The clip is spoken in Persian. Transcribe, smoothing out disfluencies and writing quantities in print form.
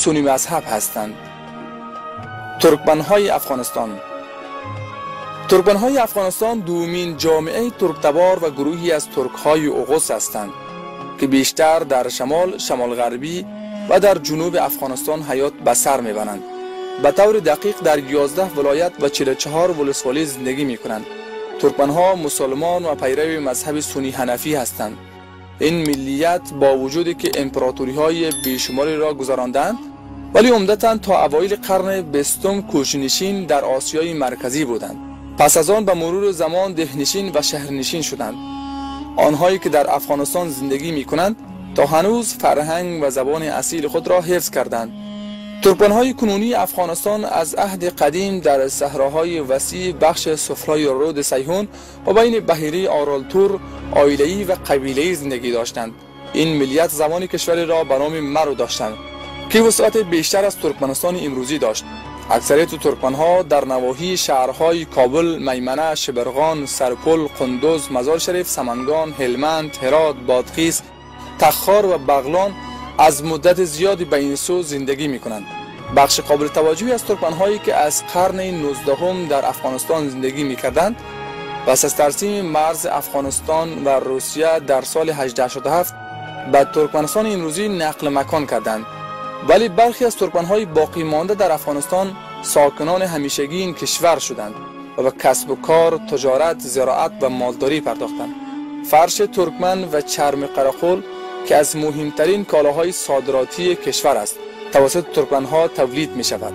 سنی مذهب هستند. ترکمن‌های افغانستان. ترکمن‌های افغانستان دومین جامعه ترک‌تبار و گروهی از ترک‌های اوغوز هستند که بیشتر در شمال، شمال غربی و در جنوب افغانستان حیات به سر میبرند. به طور دقیق در 11 ولایت و 44 ولسوالی زندگی میکنند. ترکمن‌ها مسلمان و پیرو مذهب سنی حنفی هستند. این ملیت با وجودی که امپراتوری‌های بیشماری را گذراندند، ولی عمدتاً تا اوایل قرن بیستم کوچ‌نشین در آسیای مرکزی بودند. پس از آن به مرور زمان دهنشین و شهرنشین شدند. آنهایی که در افغانستان زندگی می‌کنند تا هنوز فرهنگ و زبان اصیل خود را حفظ کردند. ترکمن‌های کنونی افغانستان از عهد قدیم در صحراهای وسیع بخش سفلای رود سیحون و بین بحیره آرالتور عائله‌ای و قبیله‌ای زندگی داشتند. این ملیت زمان کشوری را به نام مرو داشتند که وسعت بیشتر از ترکمنستان امروزی داشت. اکثریت ترکمن‌ها در نواحی شهرهای کابل، میمنه، شبرغان، سرپل، قندوز، مزار شریف، سمنگان، هلمند، هرات، بادغیس، تخار و بغلان از مدت زیادی به این سو زندگی می‌کنند. بخش قابل توجهی از ترکمن‌هایی که از قرن 19 در افغانستان زندگی می‌کردند، پس از ترسیم مرز افغانستان و روسیه در سال 1887 به ترکمنستان امروزی نقل مکان کردند. ولی برخی از ترکمن‌های باقی مانده در افغانستان ساکنان همیشگی این کشور شدند و به کسب و کار، تجارت، زراعت و مالداری پرداختند. فرش ترکمن و چرم قراقل که از مهمترین کالاهای صادراتی کشور است، توسط ترکمن‌ها تولید می شود.